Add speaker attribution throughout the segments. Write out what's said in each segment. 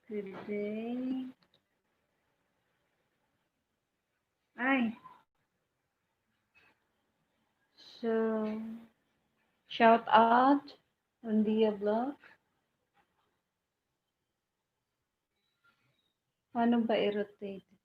Speaker 1: Good day. Ay, so shout out on the vlog. Paano ba i-rotate ito?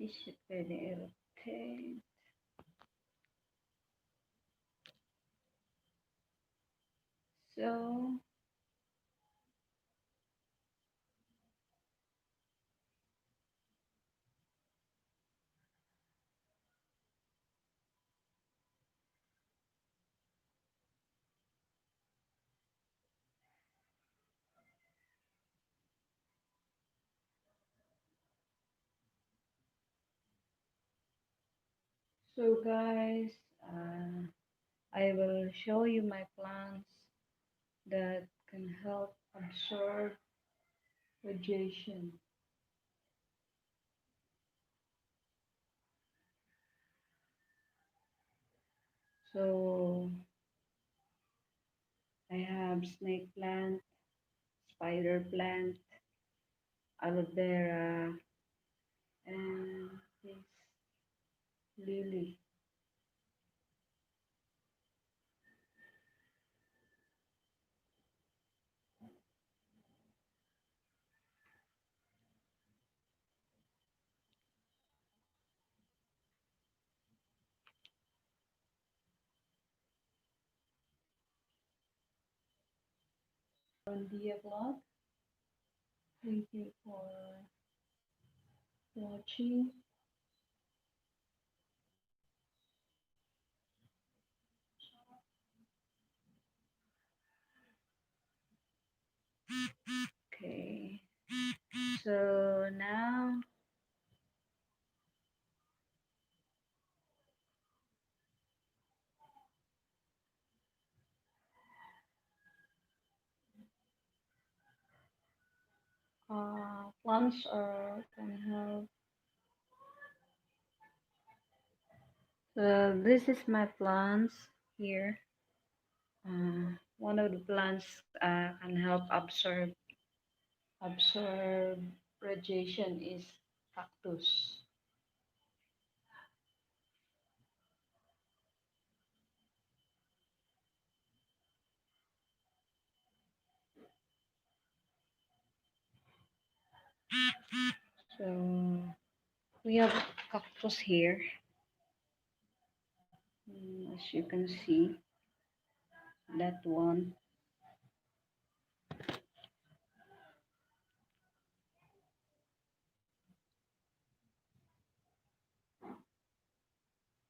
Speaker 1: Di siya pwede i-rotate. So, guys, I will show you my plants that can help absorb radiation. So, I have snake plant, spider plant, aloe vera, and this lily. On the vlog. Thank you for watching. Okay, so now plants are can help. So this is my plants here. One of the plants can help absorb radiation is cactus. So we have cactus here. As you can see, that one.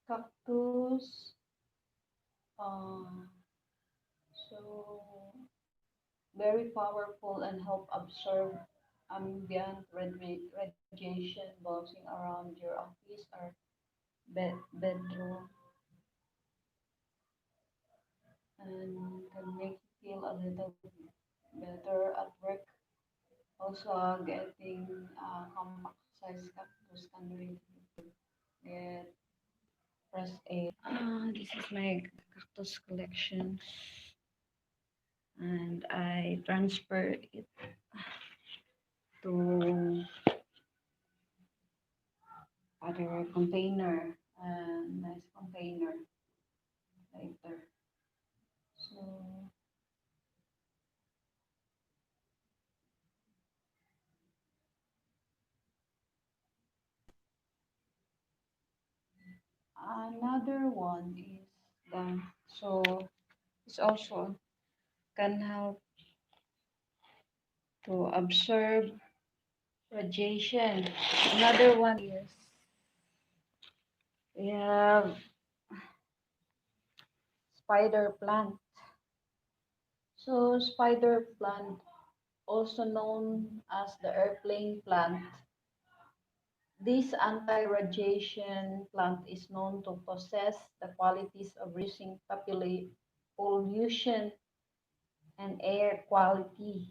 Speaker 1: Cactus. Uh, so very powerful and help absorb ambient radiation bouncing around your office or bedroom and can make you feel a little better at work. Also, getting compact size cactus can really get fresh air. This is my cactus collection, and I transfer it to other container, nice container later. So another one is the so it's also can help to absorb radiation. Another one is we have spider plant. So spider plant also known as the airplane plant. This anti-radiation plant is known to possess the qualities of reducing pollution and air quality,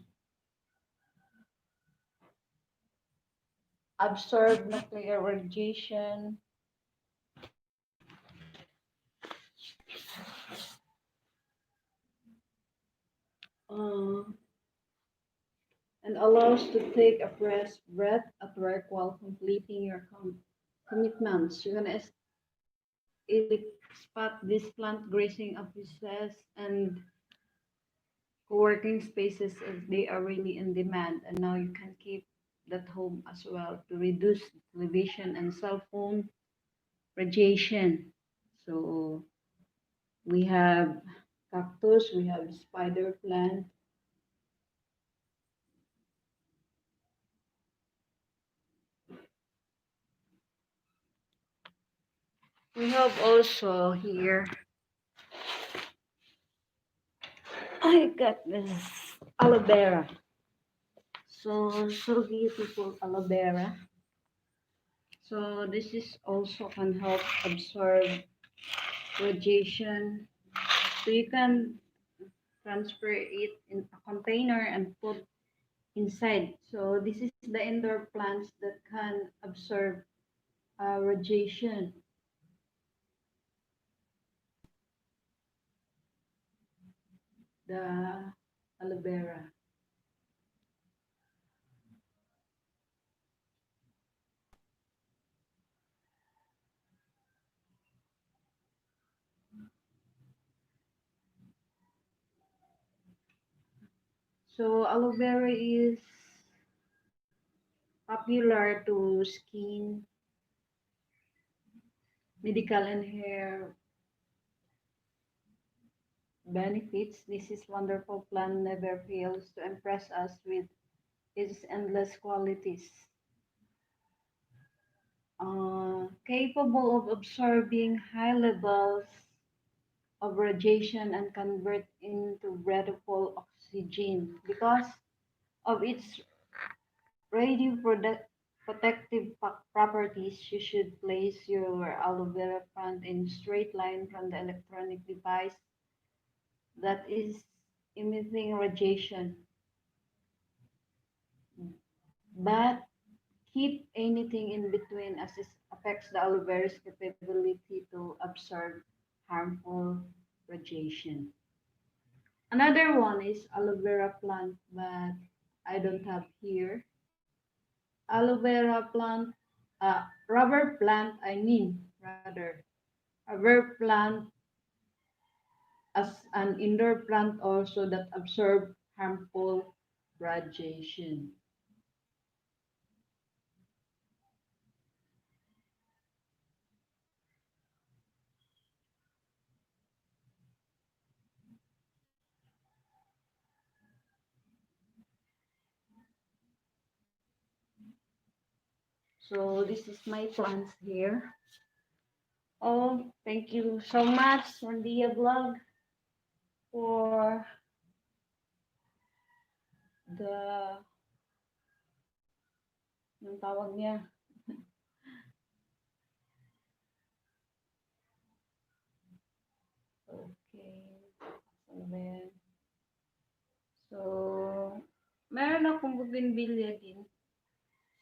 Speaker 1: absorb nuclear radiation, uh, and allows to take a fresh breath at work while completing your commitments. You can easily spot this plant grazing offices and co-working spaces if they are really in demand. And now you can keep that home as well to reduce television and cell phone radiation. So we have cactus, we have spider plant. We have also here, I got this aloe vera. So beautiful aloe vera. So this is also can help absorb radiation. So you can transfer it in a container and put inside. So this is the indoor plants that can absorb radiation. The aloe vera. So aloe vera is popular to skin, medical and hair benefits. This is wonderful plant never fails to impress us with its endless qualities. Capable of absorbing high levels of radiation and convert into breathable oxygen. Because of its protective properties, you should place your aloe vera plant in straight line from the electronic device that is emitting radiation. But keep anything in between as it affects the aloe vera's capability to absorb harmful radiation. Another one is aloe vera plant, but I don't have here. Aloe vera plant, rubber plant, I mean, rather. Rubber plant as an indoor plant also that absorb harmful radiation. So this is my plants here. Oh, thank you so much, Randia Vlog, for the, yung tawag niya, okay, so then, so, meron akong bougainvillea din.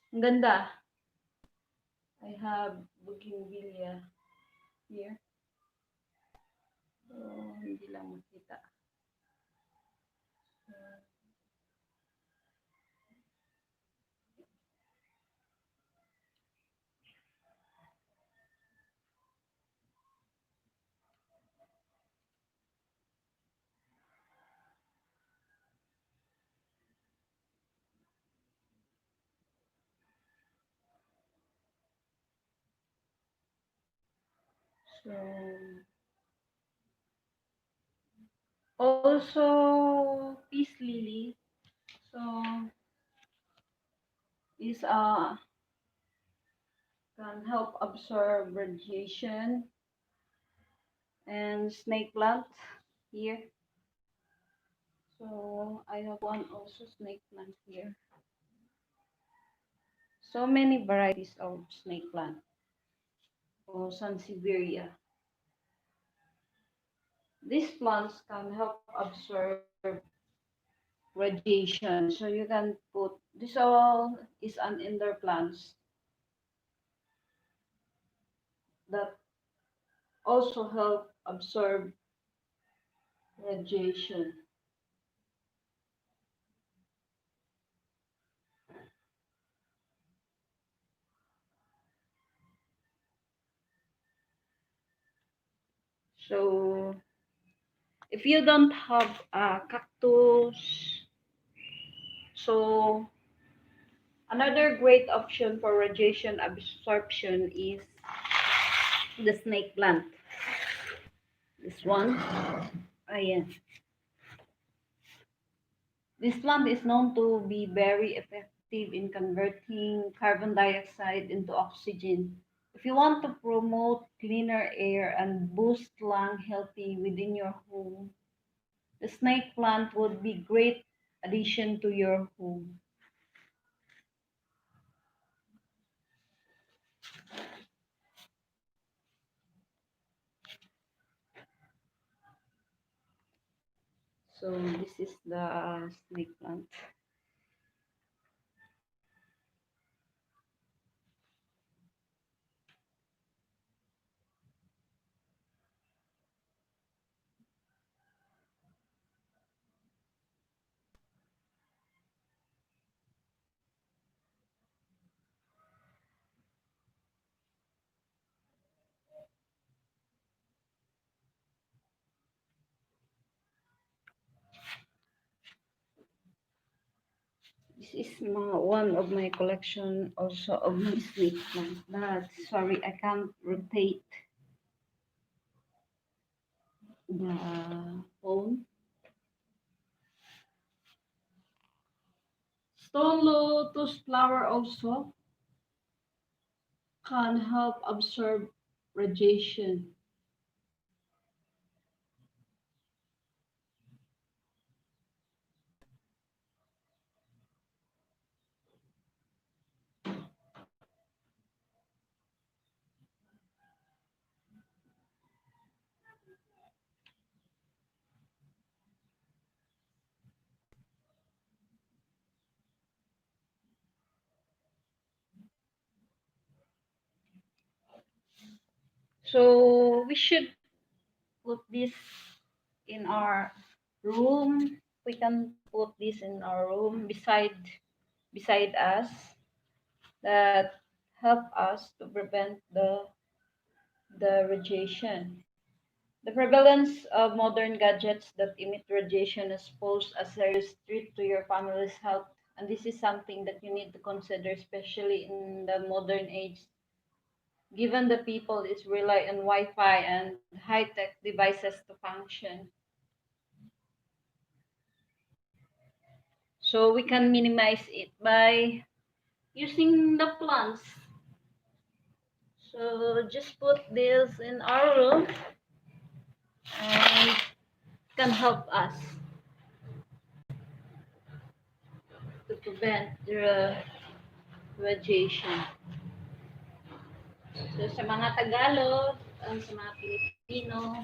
Speaker 1: Ang ganda. I have bougainvillea here. So, hindi lang makita. So, also, peace lily. So, is can help absorb radiation and snake plant here. So I have one also snake plant here. So many varieties of snake plant. Oh, Sansevieria. These plants can help absorb radiation. So you can put, this all is an indoor plants that also help absorb radiation. So if you don't have a cactus, so another great option for radiation absorption is the snake plant. This one. Ayan. This plant is known to be very effective in converting carbon dioxide into oxygen. If you want to promote cleaner air and boost lung healthy within your home, the snake plant would be great addition to your home. So this is the snake plant. This is one of my collection also of my snake plant. But sorry, I can't rotate the phone. Stone lotus flower also can help absorb radiation. So we should put this in our room. We can put this in our room beside us that help us to prevent the radiation. The prevalence of modern gadgets that emit radiation has posed a serious threat to your family's health, and this is something that you need to consider, especially in the modern age, given the people is rely on Wi-Fi and high-tech devices to function. So we can minimize it by using the plants. So just put this in our room and can help us to prevent the radiation. So sa mga Tagalog, sa mga Pilipino,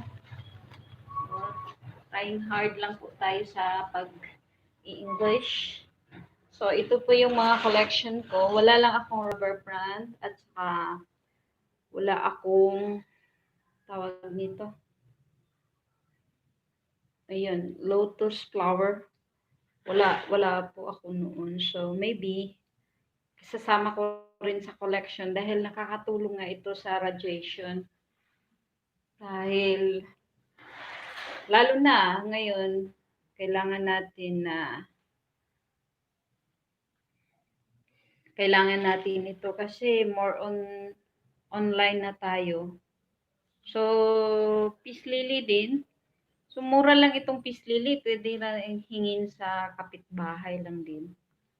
Speaker 1: uh, trying hard lang po tayo sa pag-i-English. So ito po yung mga collection ko. Wala lang akong rubber plant at saka wala akong tawag nito. Ayun, lotus flower. Wala po ako noon. So maybe sasama ko rin sa collection dahil nakakatulong nga ito sa radiation. Dahil lalo na ngayon, kailangan natin na kailangan natin ito kasi more on online na tayo. So, peace lily din. So, mura lang itong peace lily. Pwede na hingin sa kapitbahay lang din.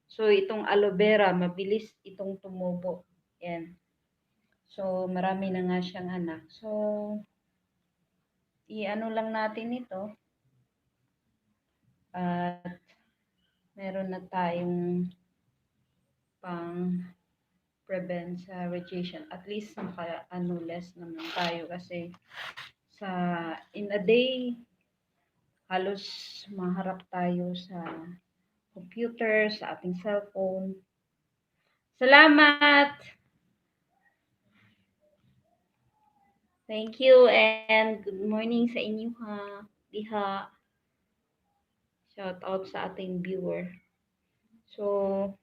Speaker 1: So, itong aloe vera, mabilis itong tumubo. Yan. So, marami na nga siyang anak. So, i-ano lang natin ito At meron na tayong pang prevent sa radiation. At least ano less naman tayo kasi sa in a day halos maharap tayo sa computer, sa ating cellphone. Salamat! Thank you and good morning sa inyo ha. Diha. Shout out sa ating viewer. So,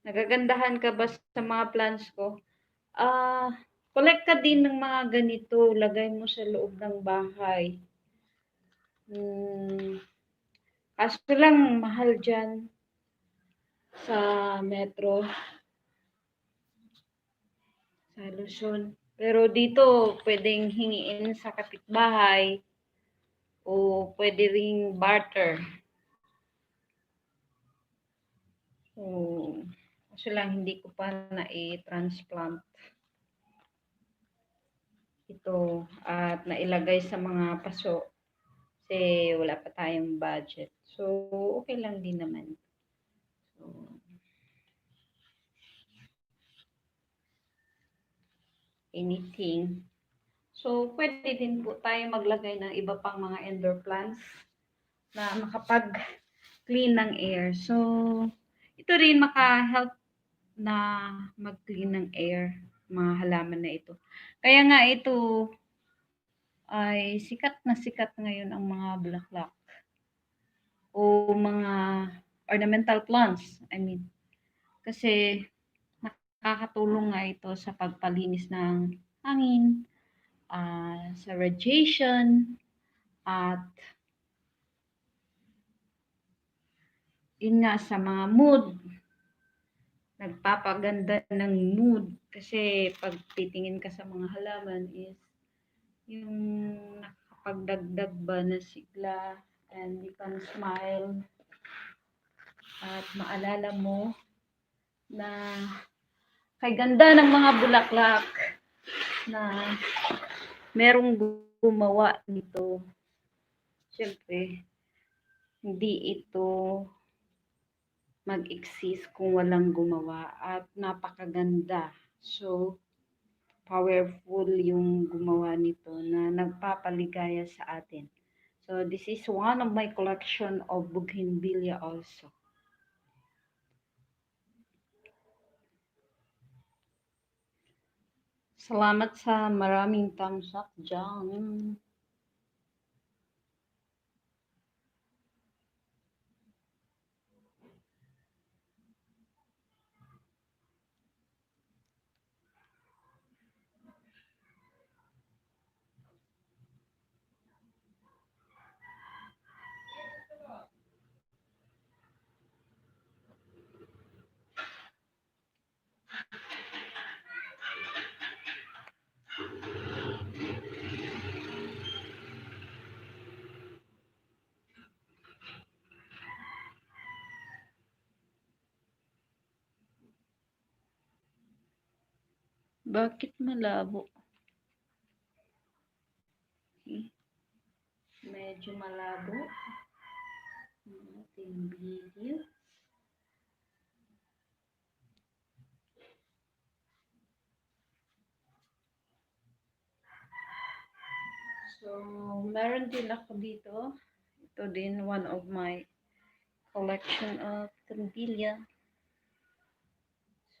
Speaker 1: nagagandahan ka ba sa mga plans ko? Collect ka din ng mga ganito. Lagay mo sa loob ng bahay. Kaso lang, mahal dyan sa metro, sa Luzon. Pero dito, pwedeng hingiin sa kapitbahay o pwede ring barter. Kaso lang, hindi ko pa na-transplant ito at nailagay sa mga paso kasi wala pa tayong budget. So, okay lang din naman. So, anything. So, pwede din po tayo maglagay ng iba pang mga indoor plants na makapag-clean ng air. So, ito rin maka-help na mag-clean ng air, mga halaman na ito. Kaya nga ito ay sikat ngayon ang mga bulaklak o mga ornamental plants, I mean. Kasi nakakatulong nga ito sa pagpalinis ng hangin, sa radiation, at yun nga sa mga mood, nagpapaganda ng mood kasi pag titingin ka sa mga halaman is yung nakakapagdagdag ba na sigla and you can smile at maalala mo na kay ganda ng mga bulaklak na merong gumawa nito. Siyempre, hindi ito mag-exist kung walang gumawa at napakaganda. So, powerful yung gumawa nito na nagpapaligaya sa atin. So, this is one of my collection of bougainvillea also. Salamat sa maraming thumbs up dyan. Bakit malabo? Okay. Medyo malabo ang ating video. So, meron din ako dito. Ito din, one of my collection of bougainvillea.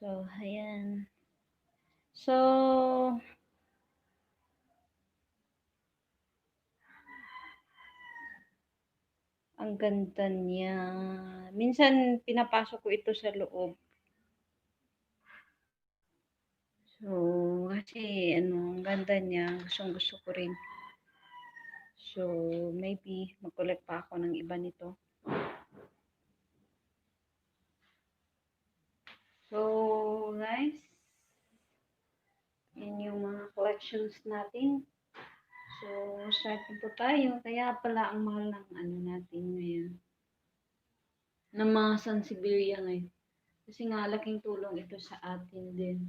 Speaker 1: So, ayan. So, ang ganda niya. Minsan, pinapasok ko ito sa loob. So, kasi, ang ganda niya. Gustong-gusto ko rin. So, maybe, mag-collect pa ako ng iba nito. So, guys, yun yung mga collections natin. So, starting po tayo. Kaya pala ang mahal ng natin ngayon. Ng mga Sansevieria ngayon. Kasi nga, laking tulong ito sa atin din.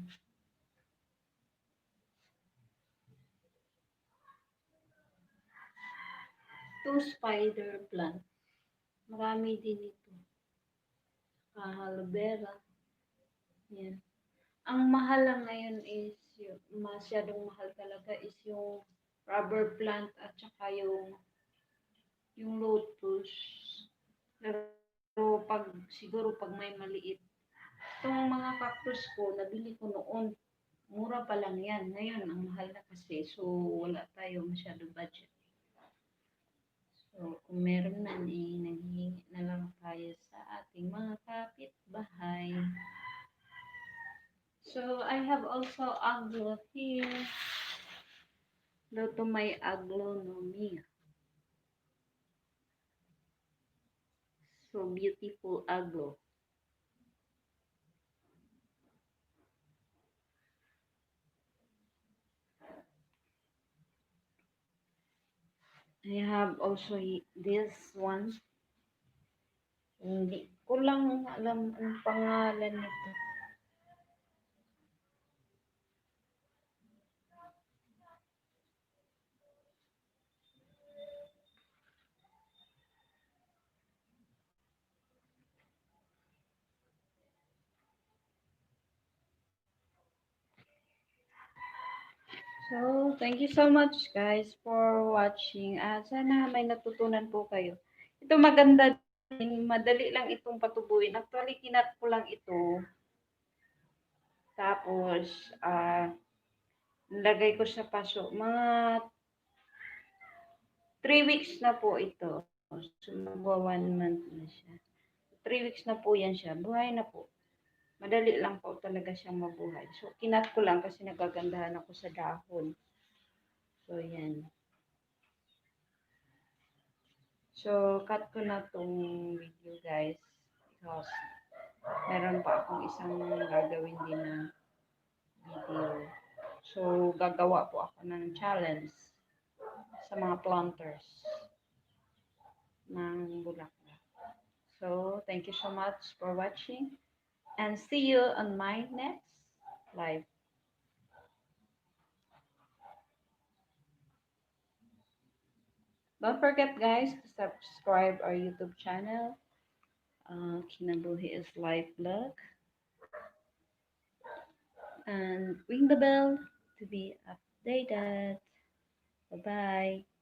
Speaker 1: Ito, spider plant. Marami din ito. Aloe vera. Yan. Ang mahal lang ngayon is, yung, masyadong mahal talaga is yung rubber plant at saka yung lotus. Pero siguro pag may maliit, itong mga cactus ko, nabili ko noon, mura pa lang yan. Ngayon, ang mahal na kasi. So, wala tayo masyado budget. So, kung meron man, naghihingi na lang tayo sa ating mga kapitbahay. So, I have also aglo here. Luto may aglonomia. So, beautiful aglo. I have also this one. Hindi ko lang alam ang pangalan nito. So, thank you so much guys for watching. Sana may natutunan po kayo. Ito maganda din, madali lang itong patubuin. Actually, kinat ko lang ito. Tapos, nilagay ko sa paso. Mga 3 weeks na po ito. So, magwa 1 month na siya. 3 weeks na po yan siya. Buhay na po. Madali lang po talaga siyang mabuhay. So, kinat ko lang kasi nagagandahan ako sa dahon. So, yan. So, cut ko na tong video guys. Because, meron pa akong isang gagawin din na video. So, gagawa po ako ng challenge sa mga planters ng bulaklak. So, thank you so much for watching and see you on my next live. Don't forget guys to subscribe our YouTube channel. Kinabuhi is live vlog. And ring the bell to be updated. Bye-bye.